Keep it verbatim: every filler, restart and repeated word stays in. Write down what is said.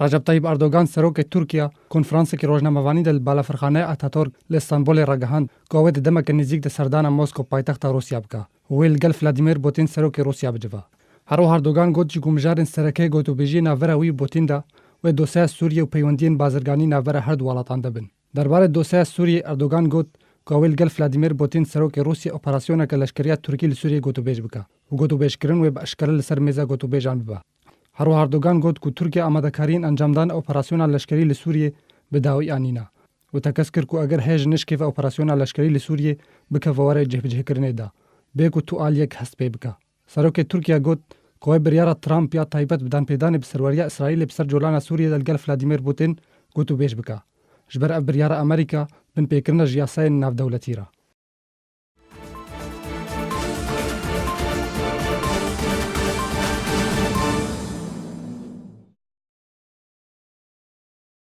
Recep Tayyip Erdogan, serokê Tirkiye, konferansekî rojnamevanî de li Balafirxaneya Ataturk li Stenbolê ragihand ku ew ê di demeke nêzîk de serdana Moskow, paytexta Rûsya, bike û wê li gel Vladimir Putin, serokê Rûsya, bicive. Her wiha Erdogan got, ji ku mijarên sereke yê gotûbêjiyê navbera wî û Putin de wê dosyeya Sûriyê û peywendiyên bazirganî navbera her du welatan de bin. Derbarê dosyeya Sûriyê Erdogan got ku ew ê li gel Vladimir Putin, serokê Rûsya, operasyoneke leşkeriya Tirkî li Sûriyê gotûbêj bike û gotûbêjkirin wê bi eşkere li ser mêza gotûbêjan bibe. Her wiha Erdogan got ku Tirkiye amadekariyên encamdana operasyona leşkerî li Sûriyê bi dawî anîne û tekez kir ku eger heye ji nişkê ve operasyona leşkerî li Sûriyê bikeve warê cihbicihkirinê de, bê ku tu aliyek hest pê bike. Serokê Tirkiye got ku wê biryara Trump ya taybet bi danpêdanê bi serweriya Îsraîlê bi ser colana Sûriyê de li gel Vladimir Putin gotûbêj bike. Ji ber ev biryara Amerîka binpêkirine ji yasayên navdewletî re.